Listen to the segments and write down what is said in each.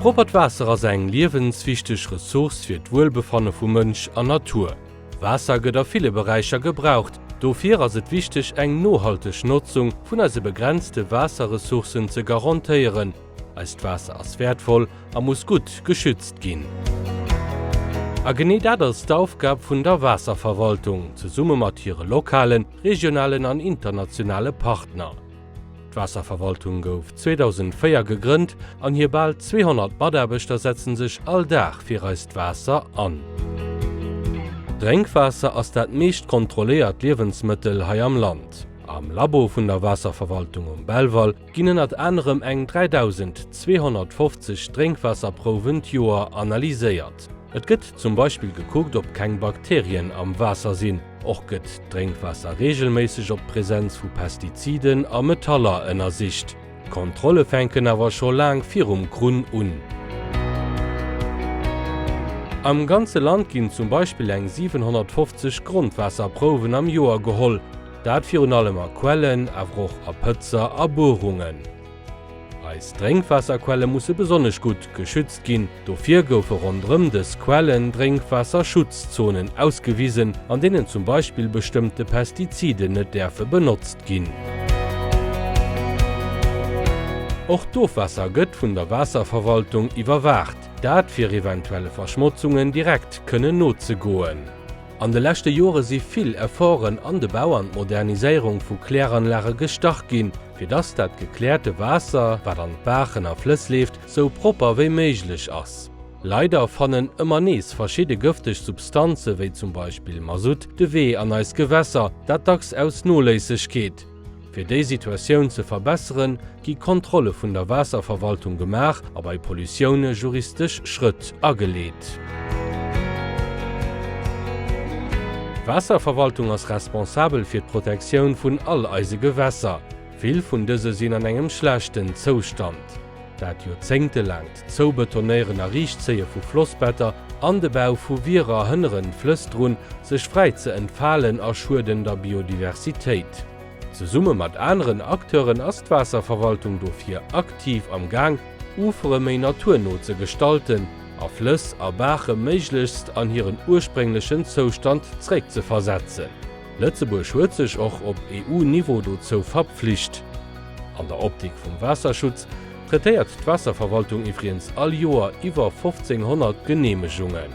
Proppert Waasser ass eng liewenswichteg Ressource fir d'Wuelbefanne vu Mënsch an Natur. Waasser gëtt a ville Beräicher gebraucht. Dofir ass et wichteg, eng nohalteg Notzung vun eise begrenzte Waasserressourcen ze garantéieren. Eist Waasser ass wäertvoll a muss gutt geschützt ginn. A genee dat ass d'Aufgab vun der Waasserverwaltung, zesumme mat hire lokalen, regionalen an internationale Partner. D'Waasserverwaltung gouf 2004 gegrënnt an hir bal 200 Mataarbechter setzen sech all Dag fir eist Waasser an. Drénkwaasser ass dat meescht kontrolléiert Liewensmëttel hei am Land. Am Labo vun der Waasserverwaltung um Belval ginn ënnert anerem eng 3.250 Drénkwaasserprouwen d'Joer analyséiert. Et gëtt zum Beispill gekuckt, ob keng Bakterien am Waasser sinn. Och gëtt d'Drénkwaasser reegelméisseg op d'Presenz vu Pestiziden a Metaller ënnersicht. D'Kontrolle fänken awer scho laang virum Krunn un. Am ganze Land ginn zum Beispill eng 750 Grondwaasserprouwen am Joer geholl, dat virun allem a Quellen, awer och a Pëtzer a Buerungen. Eis Drénkwaasserquelle musse besonnesch gutt geschützt ginn. Dofir goufe ronderëm dës Quellen Drénkwaasserschutzzonen ausgewisen, an deenen zum Beispill bestëmmte Pestiziden net däerfe benotzt ginn. Och d'Ofwaasser gëtt vun der Waasserverwaltung iwwerwaacht, dat fir eventuelle Verschmotzungen direkt kënnen nozegoen. An de leschte Jore si vill Efforten an de Bau an d'Moderniséierung vu Kläranlage gestach ginn, fir dass dat gekläerte Waasser, wat an d'Baachen a Flëss leeft, sou propper wéi méiglech ass. Leider fannen ëmmer nees verschidde gëfteg Substanze wéi zum Beispill Masutt de Wee an eis Gewässer, dat dacks aus Noléissegkeet. Fir déi Situatioun ze verbesseren, gi Kontrolle vun der Waasserverwaltung gemaach a bei Pollutioune juristesch Schrëtt ageleet. D'Waasserverwaltung ass responsabel fir d'Protektioun vun all eise Gewässer. Vill vun dëse sinn an engem schlechten Zoustand. Dat joerzéngtelaangt Zoubetonéieren a Riichtzéie vu Flossbetter an de Bau vu Wierer hënneren d'Flëss drun, sech fräi ze entfalen a schueden der Biodiversitéit. Zesumme mat aneren Acteuren ass d'Waasserverwaltung dofir aktiv am Gaang, Ufere méi naturno ze gestalten a Flëss a Baache méiglechst an hiren ursprénglechen Zoustand zréckzeversetzen. Lëtzebuerg huet sech och op EU-Niveau dozou verpflicht. An der Optik vum Waasserschutz traitéiert d'Waasserverwaltung iwwriens all Joer iwwer 1.500 Geneemegungen.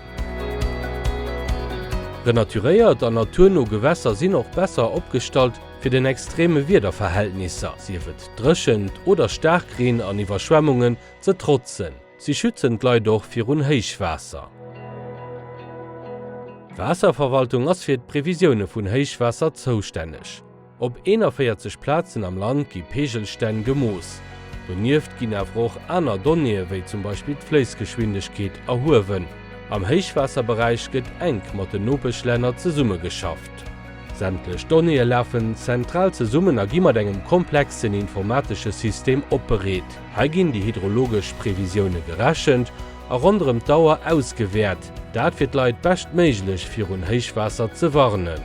Renaturéiert an naturno Gewässer sinn och besser opgestallt fir den extreme Wiederverhältnisser, sief et Dréchent oder Staarkreen an Iwwerschwemmungen, ze trotzen. Si schützen d'Leit och virun Héichwaasser. D'Waasserverwaltung ass fir d'Previsioune vun Héichwaasser zoustänneg. Op 41 Plazen am Land gi Peegelstänn gemooss. Donieft ginn awer och aner Donnéeë wéi zum Beispill d'Fléissgeschwindegkeet erhuewen. Am Héichwaasserberäich gëtt enk mat den Nopeschlänner zesummegeschafft. Sämtlech Donnéeë lafen zentral zesummen a gi mat engem komplexen informatesche System opbereet. Hei ginn déi hydrologesch Previsioune gerechent a ronderëm d'Auer ausgewäert, dat fir d'Leit beschtméiglech virun Héichwaasser ze warnen.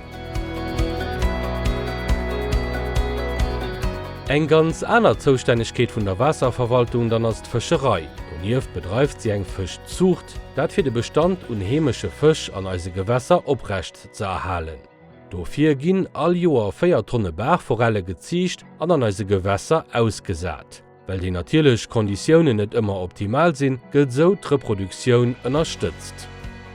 Eng ganz aner Zoustännegkeet vun der Waasserverwaltung dann ass d'Fëscherei. Donieft bedreift si eng Fëschzuucht, dat fir de Bestand un heemesche Fësch an eise Gewässer oprecht ze erhalen. Dofir ginn all Joer 4 Tonne Baachforelle geziicht an an eise Gewässer ausgesat. Well déi natierlech Konditiounen net ëmmer optimal sinn, gëtt esou d'Reproduktioun ënnerstëtzt.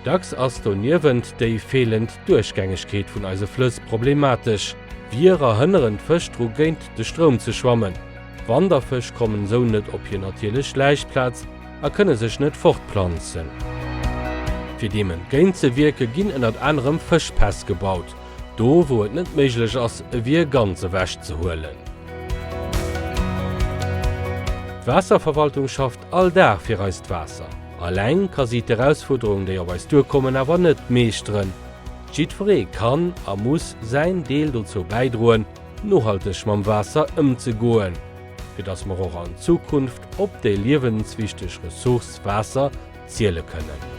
Dacks ass doniewent déi feelend Duerchgängegkeet vun eise Flëss problematesch. Wierer hënneren d'Fësch dru géint de Stroum ze schwammen. Wanderfësch kommen esou net op hir natierlech Läichplaz a kënne sech net fortplanzen. Fir deem entgéint ze wierke ginn ënnert anerem Fëschpäss gebaut, do wou et net méiglech ass e Wier ganz ewech ze huelen. D'Waasserverwaltung schafft all Dag fir eist Waasser. Alleng ka si d'Erausfuerderungen, déi op eis duerkommen, awer net meeschteren. Jiddweree kann a muss säin Deel dozou bäidroen, nohalteg mam Waasser ëmzegoen, fir dass mer och an Zukunft op déi liewenswichteg Ressource Waasser ziele kënnen.